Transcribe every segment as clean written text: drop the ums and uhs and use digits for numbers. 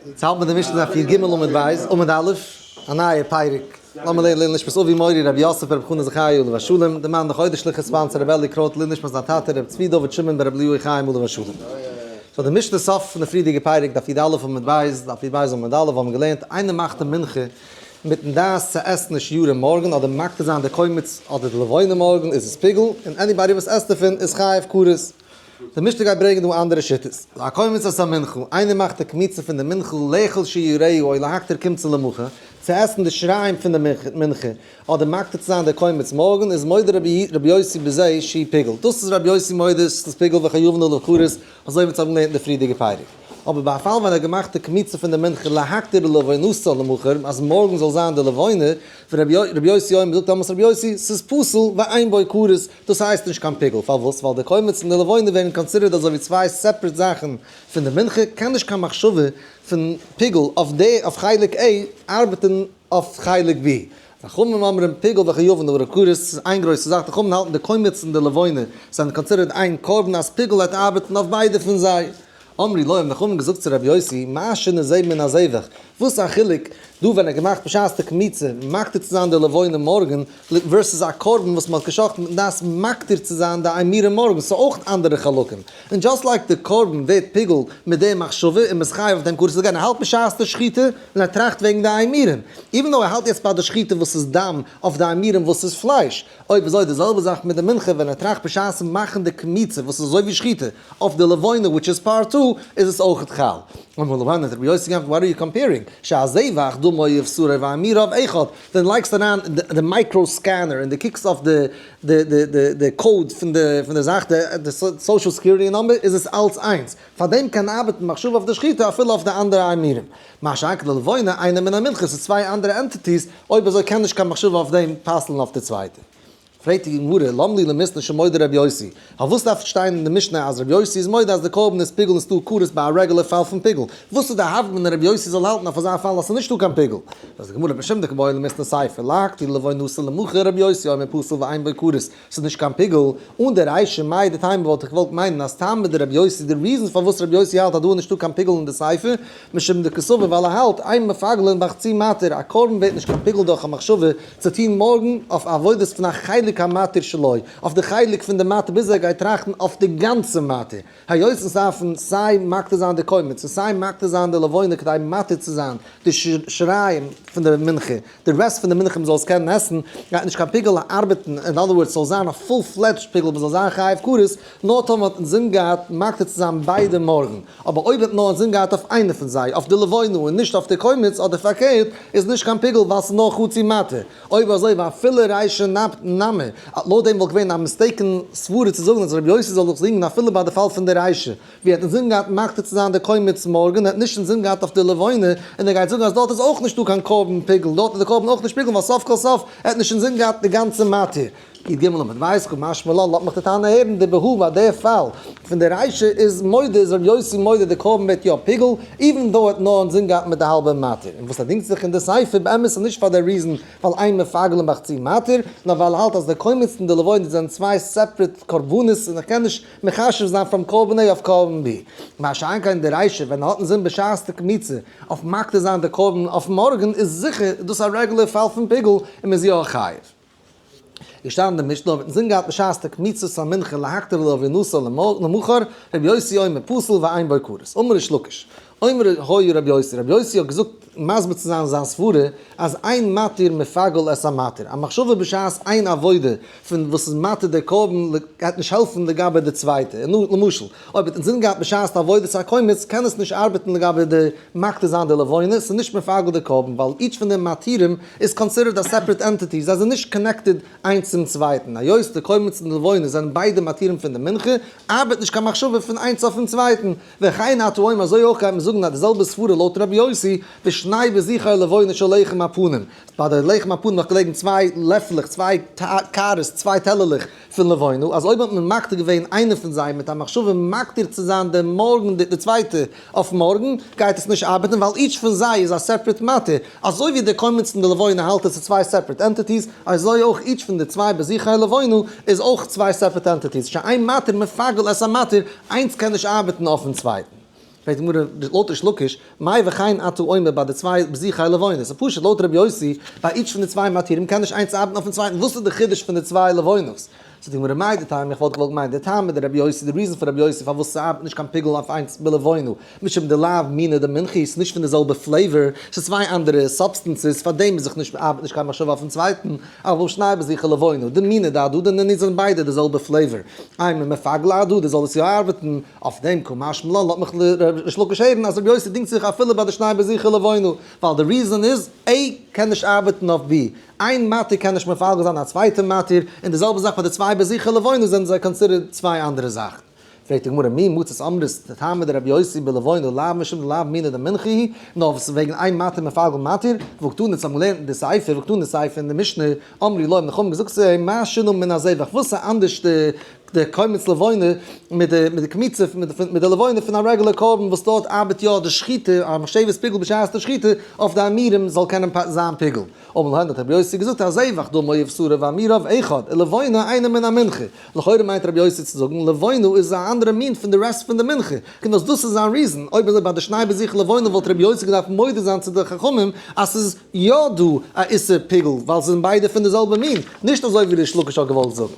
יעצט האלט מען די משנה דף יג עמוד ב', עמוד א', א נייע פרק, לאמיר לערנען לעילוי נשמת אבי מורי רבי יוסף ברב חנא זכרי' עליו השלום, די מאן דחודש sponsor רבי אלי קרויט לעילוי נשמת זיין טאטע רבי צבי דוד שמעון ברב אליהו חיים עליו השלום. so די משנה סוף פון די פריערדיגע פרק דף י"א עמוד ב', דף י"ב עמוד א' האבן מיר געלערנט, איינער מאכט די מנחה מיטן דעת צו עסן נישט יארע מארגן אדער מקטיר זיין די קומץ אדער די לבונה מארגן איז עס פיגול, און anybody וואס עסט דערפון איז חייב כרת. די משנה גייט ברענגען דא אנדערע שיטות. הקומץ את המנחה, איינער מאכט די קמיצה פון די מנחה לאכול שיריה או להקטיר קמצא למחר, צו עסן די שיריים פון די מנחה, אדער מקטיר צו זיין די קומץ מארגן, איז מודה רבי יוסי בזה שהוא פיגול. דאס איז רבי יוסי מודה ס'איז פיגול וחייבין עליו כרת, אזוי ווי אונז האבן געלערנט אין די פריערדיגע פרק. אבער ביי א פאל ווען ער האט געמאכט די קמיצה פון די מנחה להקטיר לבונתה למחר, אז מארגן זאל זיין די לבונה, ורבי יוסי אומר זאגט דעמאלטס רבי יוסי, ס'איז פסול ואין בו כרת, דאס הייסט נישט קיין פיגול, פארוואס? ווייל די קומץ און די לבונה ווערן considered אזוי ווי צוויי separate זאכן פון די מנחה, קען נישט קיין מחשבה פון פיגול אויף די אויף חלק A ארבעטן אויף חלק B. חכמים אומרים פיגול וחייבין עליו כרת איז איין גרויסע זאך, די חכמים האלטן די קומץ און די לבונה זענען considered איין קרבן אז פיגול וועט ארבעטן אויף ביידע פון זיי. אמרו לו האבן די חכמים געזאגט צו רבי יוסי, מה שנה זה מן הזבח, וואס איז א חילוק דא ווען ער האט געמאכט בשעת די קמיצה מקטיר צו זיין די לבונה מארגן, versus א קרבן וואס מען האט געשחט'ן מיטן דעת מקטיר צו זיין די אימורים מארגן, ס'איז אויך אנדערע חלקים, און just like די קרבן ווערט פיגול מיט די מחשבה און מ'איז חייב אויף דעם כרת, again ער האלט בשעת די שחיטה און ער טראכט וועגן די אימורים, even though ער האלט יעצט ביי די שחיטה וואס איז דם אויף די אימורים וואס איז פלייש, אויב אזוי די זעלבע זאך מיט די מנחה ווען ער טראכט בשעת'ן מאכן די קמיצה וואס איז אזוי ווי שחיטה אויף די לבונה which is part two איז עס אויכעט חל. אמר לו האט רבי יוסי געענטפערט what are you comparing שהזבח דמו ובשרו ואימוריו אחד ווען לייגסט אריין די micro scanner און די קוקסט אויף די די די די די code פון די פון די זאך די social security number איז עס אלץ איינס פאר דעם קען ארבעטן מחשבה אויף די שחיטה אפילו אויף די אנדערע אימורים מה שאין כן די לבונה אינה מן המנחה ס'איז צוויי אנדערע entities אויב אזוי קען נישט קיין מחשבה אויף דעם פסל'ן אויף די צווייטע. פרעגט די גמרא, למה לי למיתנא שמודה רבי יוסי? פארוואס דארף שטיין אין די משנה אז רבי יוסי איז מודה אז די קרבן איז פיגול און ס'דא כרת ביי א רעגולער פאל פון פיגול? וואס איז די הוה אמינא רבי יוסי זאל האלטן אויף אזא פאל אז ס'איז נישטא קיין פיגול? זאגט די גמרא, משום דקבעי למיתנא סיפא, להקטיר לבונתה למחר רבי יוסי אומר פסול ואין בו כרת, ס'איז נישט קיין פיגול, אן די רישא מהו דתימא וואלט איך געוואלט מיינען אז טעמא דרבי יוסי די reason פארוואס רבי יוסי האלט אז דא איז נישטא קיין פיגול אין די סיפא, משום דקסבר ווייל ער האלט, אין מפגלין בחצי מתיר, א קרבן ווערט נישט קיין פיגול דורך א מחשבה צו טון מארגן אויף עבודות פון א חלק המתיר שלו, אויף די חלק פון די מתיר ביז ער גייט טראכטן אויף די גאנצע מתיר. היות עס דארפן סיי מקטיר זיין די קומץ און סיי מקטיר זיין די לבונה כדי מתיר צו זיין די שיריים פון די מנחה, די rest פון די מנחה מ'זאל עס קענען עסן, גייט נישט קיין פיגול ארבעטן, אין other words ס'זאל זיין א full fledged פיגול מ'זאל זיין חייב כרת, נאר טאמער מ'האט אינזין געהאט מקטיר צו זיין ביידע מארגן, אבער אויב האט נאר אינזין געהאט אויף איינע פון זיי, אויף די לבונה און נישט אויף די קומץ אדער פארקערט, איז נישט קיין פיגול ווייל ס'איז נאר חצי מתיר. אויב אזוי ואפילו רישא נמי, לויט דעם וואלט געווען א mistaken סברה צו זאגן אז רבי יוסי זאל זיך זינגען אפילו ביי די פאל פון די רישא, ווי ער האט אינזין געהאט מקטיר צו זיין די קומץ מארגן, ער האט נישט אינזין געהאט אויף די לבונה, און ער גייט זאגן אז דארט איז אויך נישטא קיין קרבן פיגול, דארט איז די קרבן אויך נישט פיגול ווייל סוף כל סוף ער האט נישט אינזין געהאט די גאנצע מתיר. י"ג עמוד ב' קא משמע לן, לאזט מיך די טענה הערן, דבהא ביי די פאל פון די רישא איז מודה איז רבי יוסי מודה די קרבן ווערט יא פיגול, even though ער האט נאר אינזין געהאט מיט די האלבע מתיר, און וואס ער דינגט זיך אין די סיפא באמת איז נישט פאר די reason ווייל אין מפגלין בחצי מתיר, נאר ווייל ער האלט אז די קומץ און די לבונה זענען צוויי separate קרבנות און איך קען נישט מחשב זיין from קרבן A אויף קרבן B. מה שאין כן די רישא ווען ער האט אינזין בשעת די קמיצה אויף מקטיר זיין די קרבן אויף מארגן איז זיכער דאס א רעגולער פאל פון פיגול און מען איז יא חייב. געשטאנען די משנה האט מיטן זין געהאט בשעת די קמיצת המנחה להקטיר לבונתה למחר, רבי יוסי אומר פסול ואין בו כרת. אמר ריש לקיש, אומר היה רבי יוסי, רבי יוסי האט געזאגט מסביר צו זיין זיין סברה אז אין מתיר מפגל את המתיר, א מחשבה בשעת איין עבודה פון וואס איז מתיר די קרבן גייט נישט העלפן לגבי די צווייטע, למשל אויב האט אינזין געהאט בשעת עבודת הקומץ קען עס נישט ארבעטן לגבי די מקטיר זיין די לבונה, ס'איז נישט מפגל די קרבן ווייל each פון די מתירים איז considered א separate entity, זיי זענען נישט connected איינס צום צווייטן, היות די קומץ און די לבונה זענען ביידע מתירים פון די מנחה, ארבעט נישט קיין מחשבה פון איינס אויפן צווייטן, וכן אתה אומר אזוי אויך גייט מען זאגן אז די זעלבע סברה לויט רבי יוסי, ושני בזיכי לבונה של לחם הפנים, ביי די לחם הפנים נאך געלעגן צוויי לעפלעך, צוויי קערות, צוויי טעלערלעך פון לבונה, אז אויב האט מען מקטיר געווען איינע פון זיי מיט א מחשבה מקטיר צו זיין די מארגן די צווייטע אויף מארגן, גייט עס נישט ארבעטן ווייל each פון זיי איז א separate מתיר, אזוי ווי די קומץ און די לבונה האלט עס איז צוויי separate entities, אזוי אויך each פון די צוויי בזיכי לבונה איז אויך צוויי separate entities, שאין מתיר מפגל את המתיר, איינס קען נישט ארבעטן אויפן צווייטן. פרעגט די גמרא, לויט ריש לקיש, מאי וכן אתה אומר ביי די צוויי בזיכי לבונה? ס'איז פשוט לויט רבי יוסי, ביי each פון די צוויי מתירים קען נישט איינס ארבעטן אויפן צווייטן, וואס איז די חידוש פון די צוויי לבונות? זאגט די גמרא, מאי דטעמא, איך וואלט געוואלט מיינען די טעם מיט די רבי יוסי, די reason פון רבי יוסי פארוואס ס'ארבעט נישט קיין פיגול אויף איינס בלבונה, משום דלאו מינא דמינחה, ס'איז נישט פון די זעלבע flavor, ס'איז צוויי אנדערע substances, פארדעם איז זיך נישט ארבעט נישט קיין מחשבה אויפן צווייטן, אבל שני בזיכי לבונה, דמינא דהדדי נינהו זענען ביידע די זעלבע flavor, אימא מפגלא אהדדי זאל עס יא ארבעטן, אויף דעם קא משמע לן לאזט מיך ריש לקיש הערן אז רבי יוסי דינגט זיך אפילו ביי די שני בזיכי לבונה, ווייל די reason איז A קען נישט ארבעטן אויף B, איין מתיר קען נישט מפגל זיין א צווייטע מתיר, און די זעלבע זאך ביי די צוויי בזיכי לבונה זענען זיי considered צוויי אנדערע זאכן. פרעגט די גמרא מי מצית אמרת טעמא דרבי יוסי בלבונה לאו משום דלאו מינא דמינחה היא, נאר וואס וועגן איין מתיר מפגל מתיר, והקתני אונז האבן געלערנט אין די סיפא, והקתני סיפא אין די משנה, אמרו לו האבן די חכמים געזאגט צו אים מה שינו מן הזבח וואס איז אנדערש די די קומץ לבונה מיט די מיט די קמיצה מיט די לבונה פון א רעגולער קרבן וואס דארט ארבעט יא די שחיטה א מחשבת פיגול בשעת די שחיטה אויף די אימורים זאל קענען זיין פיגול. אמר להם האט רבי יוסי געזאגט הזבח דמו ובשרו ואימוריו אחד ולבונה אינה מן המנחה לכאורה מיינט רבי יוסי צו זאגן לבונה איז א אנדערע מין פון די rest פון די מנחה קומט אויס דאס איז זיין reason אויב אזוי ביי די שני בזיכי לבונה וואלט רבי יוסי געדארפט מודה זיין צו די חכמים אז ס'איז יא דא א איסור פיגול ווייל ס'זענען ביידע פון די זעלבע מין נישט אזוי ווי ריש לקיש האט געוואלט זאגן.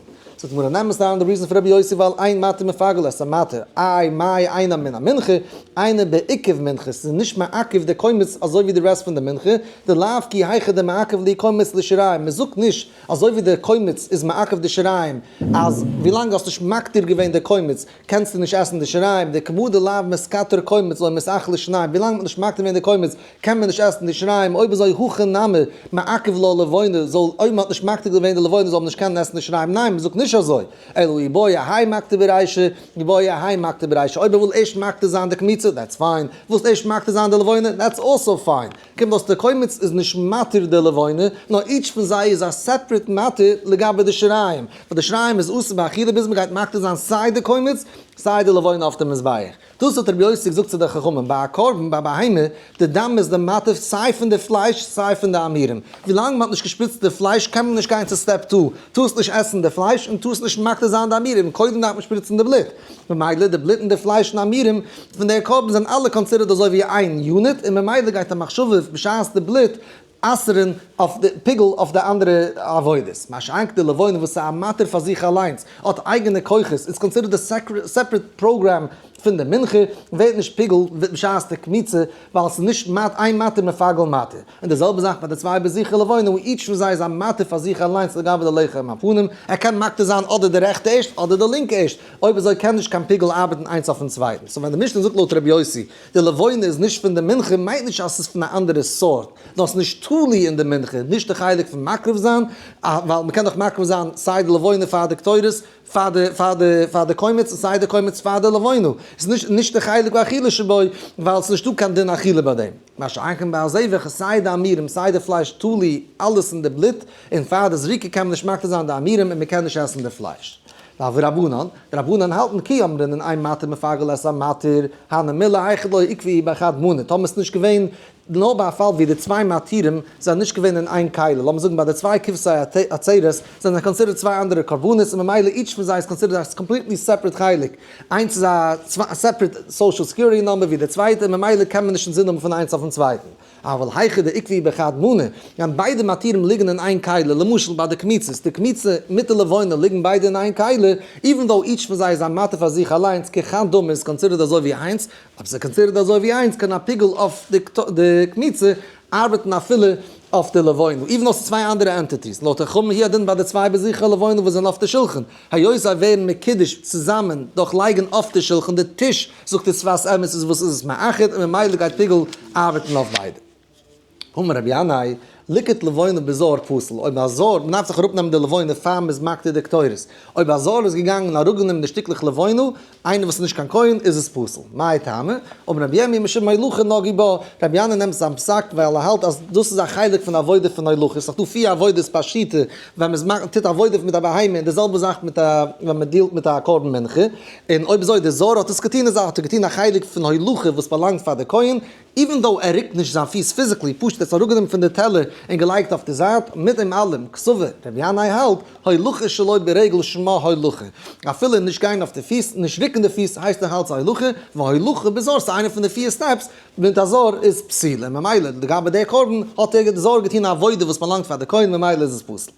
זאגט די גמרא נעם עס אריין די reason פון רבי יוסי ווייל אין מתיר מפגל את המתיר איי מאי אינה מן המנחה אינה בעיכוב מנחה ס'איז נישט מעכב די קומץ אזוי ווי די rest פון די מנחה דלאו כי היכי דמעכב ליה קומץ לשיריים מ'זאגט נישט אזוי ווי די קומץ איז מעכב די שיריים אז ווילאנג האסט נישט מקטיר געווען די קומץ קענסטו נישט עסן די שיריים דכמה דלאו מתקטר קומץ לא מתאכלי שיניים ווילאנג מ'האט נישט מקטיר געווען די קומץ קען מען נישט עסן די שיריים, אויב אזוי הכא נמי מעכב לה לבונה, זאל אויב מען האט נישט מקטיר געווען די לבונה זאל מען נישט קענען עסן די שיריים, ניין מען זאגט נישט אזוי, אלא אי בעי האי מקטיר ברישא, אי בעי האי מקטיר ברישא, אויב ער וויל ערשט מקטיר זיין די קמיצה, that's fine, ווילסט ערשט מקטיר זיין די לבונה, that's also fine, קומט אויס די קומץ איז נישט מתיר די לבונה, נאר each פון זיי איז א separate מתיר לגבי די שיריים, ווייל די שיריים איז אסור באכילה ביז מען גייט מקטיר זיין סיי די קומץ סיי די לבונה אויף די מזבח. דאס האט רבי יוסי געזאגט צו די חכמים, ביי א קרבן, ביי א בהמה, די דם איז די מתיר סיי פון די פלייש סיי פון די אימורים. ווילאנג מען האט נישט געשפריצט די פלייש קען מען נישט גיין צו step two, טארסט נישט עסן די פלייש און טארסט נישט מקטיר זיין די אימורים, קודם דארף מען שפריצן די בלוט. ממילא די בלוט און די פלייש און אימורים פון די קרבן זענען אלע considered אזוי ווי איין unit און ממילא גייט א מחשבה בשעת די בלוט אסר'ן אויף די פיגול אויף די אנדערע עבודות, מה שאין כן די לבונה וואס איז א מתיר פאר זיך אליינס, האט אייגענע כוחות, איז considered א separate program פון די מנחה, ווערט נישט פיגול בשעת די קמיצה, ווייל עס איז נישט מט אין מתיר מפגל מתיר. און די זעלבע זאך ביי די צוויי בזיכי לבונה, וואו each פון זיי איז א מתיר פאר זיך אליינס לגבי די לחם הפנים, ער קען מקטיר זיין אדער די רעכטע ערשט אדער די לינקע ערשט, אויב אזוי קען נישט קיין פיגול ארבעטן איינס אויפן צווייטן. so ווען די משנה זאגט לויט רבי יוסי, די לבונה איז נישט פון די מנחה מיינט נישט אז ס'איז פון א אנדערע סארט, נאר ס'איז נישט תלוי אין די מנחה, נישט די חלק פון מקריב זיין, ווייל מ'קען דאך מקריב זיין סיי די לבונה פאר די קטורת, פאר די פאר די פאר די קומץ, און סיי די קומץ פאר די לבונה, ס'איז נישט נישט די חלק האכילה שבו, ווייל ס'איז נישטא קיין דין אכילה ביי דעם. מה שאין כן ביי הזבח איז סיי די אימורים סיי די פלייש תלוי אלעס אין די בלוט, און פאר די זריקה קען מען נישט מקטיר זיין די אימורים און מ'קען נישט עסן די פלייש. ורבנן, די רבנן האלטן כי אמרינן אין מתיר מפגל את המתיר, הני מילי היכא דלא איקבעו בחד מנא, טאמער ס'איז נישט געווען נאר ביי א פאל ווי די צוויי מתירים זענען נישט געווען אין איין כלי, לאמיר זאגן ביי די צוויי כבשי עצרת זענען זיי considered צוויי אנדערע קרבנות און ממילא each פון זיי איז considered א completely separate חלק, איינס איז א separate social security number ווי די צווייטע און ממילא קען מען נישט אינזין האבן פון איינס אויפן צווייטן. אבל היכא דאיקבעו בחד מנא, ווען ביידע מתירים ליגן אין איין כלי, למשל ביי די קמיצות, די קמיצה מיט די לבונה ליגן ביידע אין איין כלי, even though each פון זיי איז א מתיר פאר זיך אליינס, כחד דמי איז considered אזוי ווי איינס, אויב ס'איז considered אזוי ווי איינס קען א פיגול אויף די קמיצה ארבעטן אפילו אויף די לבונה, even though ס'איז צוויי אנדערע entities, לויט חכמים הוא הדין ביי די צוויי בזיכי לבונה וואס זענען אויף די שולחן, היות זיי ווערן מקודש צוזאמען דורך לייגן אויף די שולחן די טיש, זאגט די שפת אמת איז וואס איז עס מאחד און ממילא גייט פיגול ארבעטן אויף ביידע. אמר רבי ינאי, ליקט לבונה בזר פסול, אויב א זר, מען דארף זיך אראפנעמען די לבונה פאר מען איז מקטיר די קטורת, אויב א זר איז געגאנגען און אראפגענומען די שטיקלעך לבונה, איינער וואס איז נישט קיין כהן איז עס פסול. מאי טעמא? אמר רבי ירמי' משום הולכה נגעו בה, רבי ינאי נעמט זיין פסק ווייל ער האלט אז דאס איז א חלק פון עבודה פון הולכה, ס'איז דאך דא פיר עבודות פשיטא ווען מען טוט עבודה מיט א בהמה און די זעלבע זאך מיט א ווען מען deal ט מיט א קרבן מנחה, און אויב אזוי די זר האט עס געטון איז האט ער געטון א חלק פון הולכה וואס באלאנגט פאר די כהן, even though ער רוקט נישט זיין פיס physically, פשוט ער האט עס אראפגענומען פון די טעלער. און געלייגט אויף די זייט, מיט דעם אלעם, קסבר, רבי ינאי האלט, הולכה שלא ברגל שמה הולכה. אפילו נישט גיין אויף די פיס, נישט רוקן די פיס הייסט נאך אלץ א הולכה, והולכה בזר, ס'איז איינע פון די פיר steps, מיט א זר איז פסול, און ממילא לגבי די קרבן האט ער די זר געטון א עבודה וואס באלאנגט פאר די כהן ממילא איז עס פסול.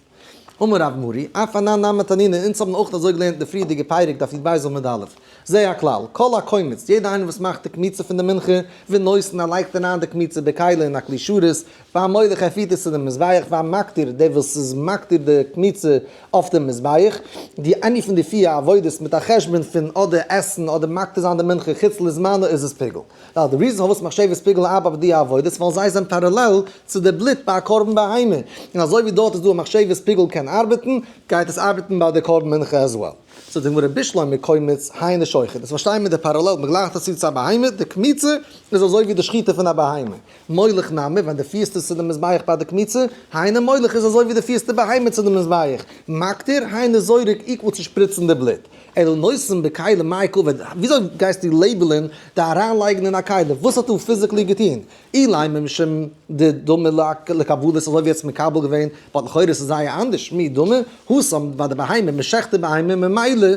אמר רב מרי, אף אנן נמי תנינא, אונז האבן אויך אזוי געלערנט אין די פריערדיגע פרק דף י"ב עמוד א', זה הכלל, כל הקומץ, יעדער איינער וואס מאכט די קמיצה פון די מנחה, ונותן ער לייגט אריין די קמיצה בכלי אין א כלי שרת, והמוליך ער פירט עס צו דעם מזבח, והמקטיר, דער וואס איז מקטיר די קמיצה אויף דעם מזבח, די any פון די פיר עבודות מיט א חשבון פון אדער עסן אדער מקטיר זיין די מנחה חוץ לזמנה איז עס פיגול. ווייל די reason פארוואס מחשבת פיגול ארבעט ביי די עבודות ווייל זיי זענען parallel צו די בלוט ביי א קרבן בהמה, און אזוי ווי דארט איז דא א מחשבת פיגול קען ארבעטן, גייט עס ארבעטן ביי די קרבן מנחה as well. זאגט די גמרא בשלמא קומץ היינו שוחט, דאס פארשטיי מיר די parallel, מען גלייכט עס צו צו א בהמה, די קמיצה איז אזוי ווי די שחיטה פון א בהמה, מוליך נמי, ווען די פירסט עס צו די מזבח ביי די קמיצה, היינו מוליך איז אזוי ווי די פירסט די בהמה צו די מזבח, מקטיר, היינו זורק equal צו שפריצן די בלוט. אלא נותן בכלי מאי קעביד, וויאזוי גייסטו label ען די אריינלייגן אין א כלי, וואס האט דא physically געטון? אילימא משום דדמי לקבלת אזוי ווי האסט מקבל געווען, but לכאורה איז עס זייער אנדערש, מי דמי, התם ביי די בהמה, מ'שעכט די בהמה, ממילא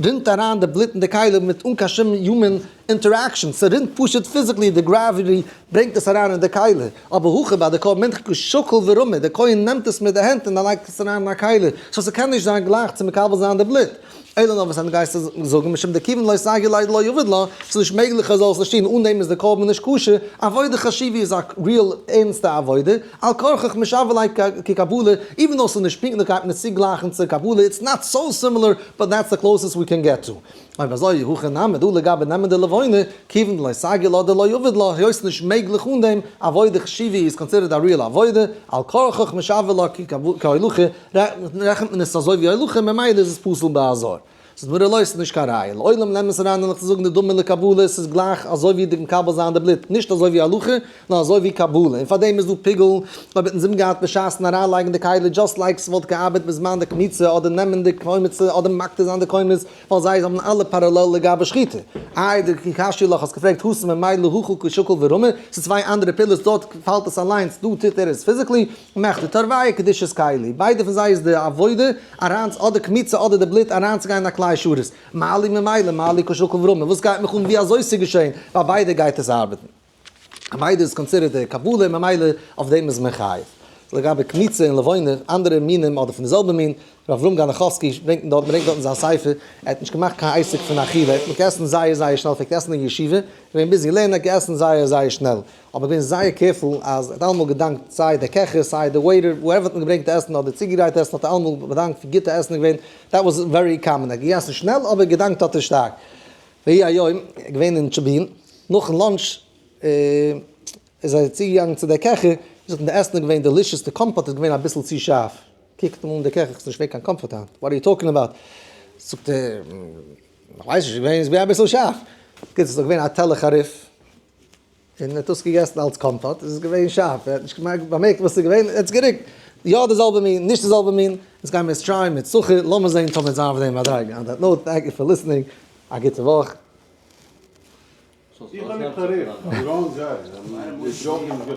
רינט אריין די בלוט אין די כלי מיט אן קיין שום human interaction, ס'רינט פשוט physically, די gravity ברענגט עס אריין אין די כלי, אבער הכא ביי די קרבן מנחה קא שקיל ורמי, די כהן נעמט עס מיט די הענט און ער לייגט עס אריין אין א כלי, so ס'קען נישט זיין גלייך צו מקבל זיין די בלוט. אלא נאר וואס גייסטו זאגן משום דכיוון לא סגי ליה דלא עביד לה, ס'איז נישט מעגליך ער זאל עס נישט טון, אן דעם איז די קרבן נישט כשר, עבודה חשיבה איז א real ערנסטע עבודה, על כרחך משוה ליה כקבלה, even though ס'איז נישט פונקטליך גייט מען עס צוגלייכן צו קבלה, it's not so similar, but that's the closest we can get to. אויב אזוי, הכא נמי, דא לגבי נעמען די לבונה, כיוון דלא סגי לה דלא עביד לה, היות ס'איז נישט מעגליך אן דעם, עבודה חשיבה איז considered א real עבודה, על כרחך משוה לה כהולכה, רעכנט מען עס אזוי ווי הולכה, ממילא איז עס פסול באזור. ס'איז מראה לא, ס'איז נישט קיין ראיה. לעולם נעמען עס אריין נאך צו זאגן די דומה לקבלה, ס'איז גלייך אזוי ווי די מקבל זיין די בלוט, נישט אזוי ווי הולכה, נאר אזוי ווי קבלה. און פארדעם איז דא פיגול, אויב האט אינזין געהאט בשעת'ן אריינלייגן די כלי, just like ס'וואלט געארבעט בזמן די קמיצה, אדער נעמען די קומץ אדער מקטיר זיין די קומץ, ווייל זיי האבן אלע parallel לגבי שחיטה. איי די קשיא לך האסט געפרעגט התם ממילא הכא קא שקיל ורמי, ס'איז צוויי אנדערע פעולות דארט פאלט עס אליינס דא טוט ער עס physically, מכדי תרווייהו קדושת כלי, ביידע פון זיי איז די עבודה אריין אדער קמיצה אדער די בלוט אריינצוגיין אין א כלי שרת, מה לי ממילא מה לי קא שקיל ורמי, וואס גייט מיך אן ווי אזוי ס'איז געשען, ביי ביידע גייט עס ארבעטן. ביידע איז considered די קבלה ממילא אויף דעם איז מען חייב. לגבי קמיצה און לבונה, אנדערע מינים אדער פון די זעלבע מין, ר' אברהם גאנאכאווסקי ברענגט דארט ברענגט דארט אין זיין ספר, ער האט נישט געמאכט קיין עסק פון אכילה, ער האט געגעסן זייער זייער שנעל, פלעגט עסן אין ישיבה, געווען busy לערנען, האט געעסן זייער זייער שנעל, אבער געווען זייער careful אז ער האט אלעמאל געדאנקט סיי די קעכער סיי די waiter, whoever האט אים געברענגט עסן אדער צוגעגרייט עסן האט ער אלעמאל באדאנקט ווי גוט די עסן איז געווען, that was very common, ער האט געגעסן שנעל אבער געדאנקט האט ער שטארק. ויהי היום, געווען אין טשעבין, נאכן lunch איז ער צוגעגאנגען צו דער קעכער, זאגט אים די עסן איז געווען delicious, די קאמפאט איז געווען אביסל צו שארף, קוקט אים אן דער קעכער, ס'איז נישט געווען קיין קאמפאט היינט, what are you talking about? זאגט ער, איך ווייס נישט, איז געווען אביסל שארף, בקיצור ס'איז געווען א טעלער חריף, און ער האט דאס געגעסן אלס קאמפאט, עס איז געווען שארף, ער האט נישט באמערקט וואס עס איז געווען, ער האט עס גערוקט, יא די זעלבע מין, נישט די זעלבע מין, אונז גיימיר עס try ען מיט סוכר, לאמיר זען טאמער זיין אויף דעם מדריגה, on that note, thank you for listening, א גוטע וואך. איך האב נישט חריף, I'm wrong guy, I'm joking.